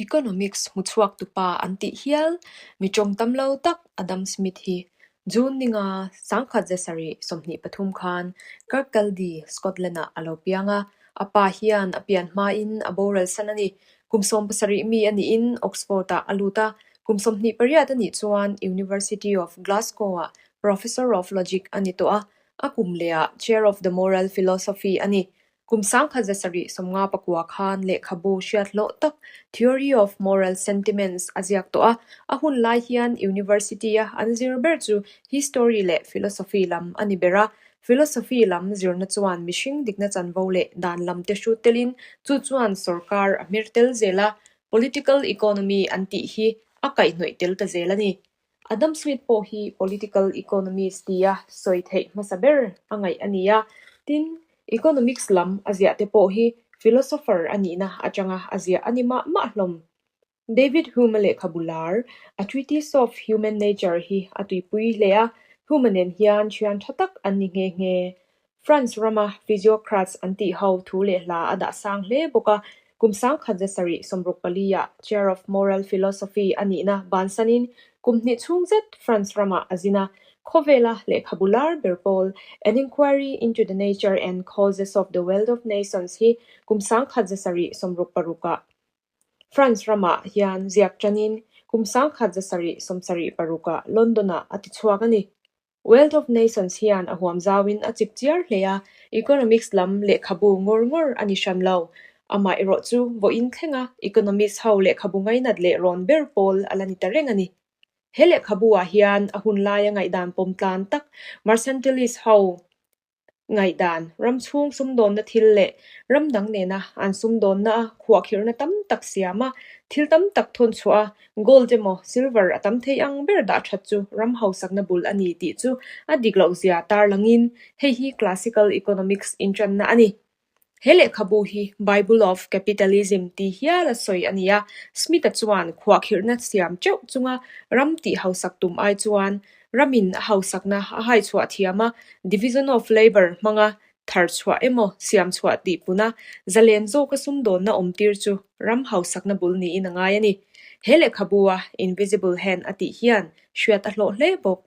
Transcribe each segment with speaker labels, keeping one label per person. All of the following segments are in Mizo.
Speaker 1: Economics hmuchhuak tupa an tih hial mi tawng tam lo tak Adam Smith hi June ni nga 1723 khan Kirkcaldy, Scotland-ah a lo piang a. A pa hian a pian hmain a boral san a ni. Kum 17 mi a nihin Oxford-ah a lut a, kum 28 a nih chuan University of Glasgow-ah Professor of Logic a ni tawh a, a kum lehah Chair of the Moral Philosophy a ni. Kum 1759 khan lehkhabu hriat hlawh tak Theory of Moral Sentiments a ziak tawh a, a hun lai hian University-a an zir ber chu History leh Philosophy lam a ni ber a, Philosophy lam zirna chuan mihring dikna chanvo leh dan lam te hrut telin chu chuan sawrkar a hmer tel zel a, Political Economy an tih hi a kaihhnawih tel ta zel a ni. Adam Smith pawh hi political economist tia sawi theih hmasa ber a ngaih a ni a, tin, economics lam a ziah te pawh hi philosopher a nihna atanga a ziah a ni mah mah hlawm. David Hume-a lehkhabu lar, A Treatise of Human Nature hi a tuipui hle a, Hume-a nen hian thian tha tak an ni nghe nghe. France rama physiocrats an tih ho thu leh hla a dah sang hle bawk a, kum 1764 ah Chair of Moral Philosophy a nihna bansanin kum hnih chhung zet France ramah a zin a, khawvela lehkhabu lar ber pawl An Inquiry into the Nature and Causes of the Wealth of Nations hi kum 1766 ah France ramah hian ziak tanin kum 1776 ah London-ah a tichhuak a ni. Wealth of Nations hian a huam zauin a chip chiar hle a, economics lam lehkhabu ngawr ngawr a ni hran lo. Amaherawh chu vawiin thlenga economist ho lehkhabu ngainat leh rawn ber pawl a la ni ta reng a ni. He lehkhabu ah hian a hun laia ngaihdan pawm tlan tak mercantilist ho Ngaihdan, ram chhung sumdawnna thil leh ram dang nena an sumdawnna a khuahkhirhna tam tak siam a, thil tam tak thawn chhuah a, gold emaw silver a tam thei ang ber dah that chu ram hausakna bul a ni tih chu a dik loh zia tarlangin hei hi classical economics inṭanna a ni. He lehkhabu hi Bible of Capitalism ti hial a sawi a ni a, Smith-a chuan khuahkhirhna siam teuh chunga ram tih hausak tum ai chuan ramin a hausakna a haichhuah thiam a, division of labour hmanga thar chhuah emaw siam chhuah tih puna zalen zawka sumdawnna awmtir chu ram hausakna bul niin a ngai a ni. He lehkhabu-a Invisible Hand a tih hian hriat a hlawh hle bawk.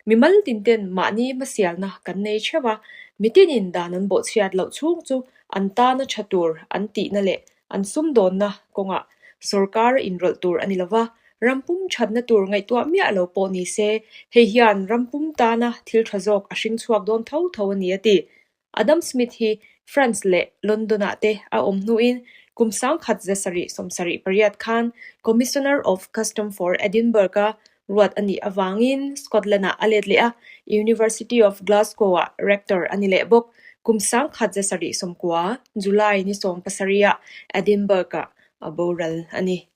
Speaker 1: Mimal tinten mahni hmasialna kan nei theuh a, mitinin dan an bawhchhiat loh chhung chu an tana tha tur an tihna leh an sumdawnna kawngah sawrkar inrawlh tur a ni lova, ram pum thatna tur ngaihtuah miah lo pawh ni se, hei hian ram pum tana thil tha zawk a hring chhuak dawn tho tho a ni a ti. Adam Smith hi France leh London-ah te a awm hnuin kum 1778 khan Commissioner of Custom for Edinburgh-a ruat a nih avangin Scotland-ah a let leh a, University of Glasgow-ah Rector a ni leh bawk. Kum 1790, July ni 17-ah Edinburgh-ah a boral a ni.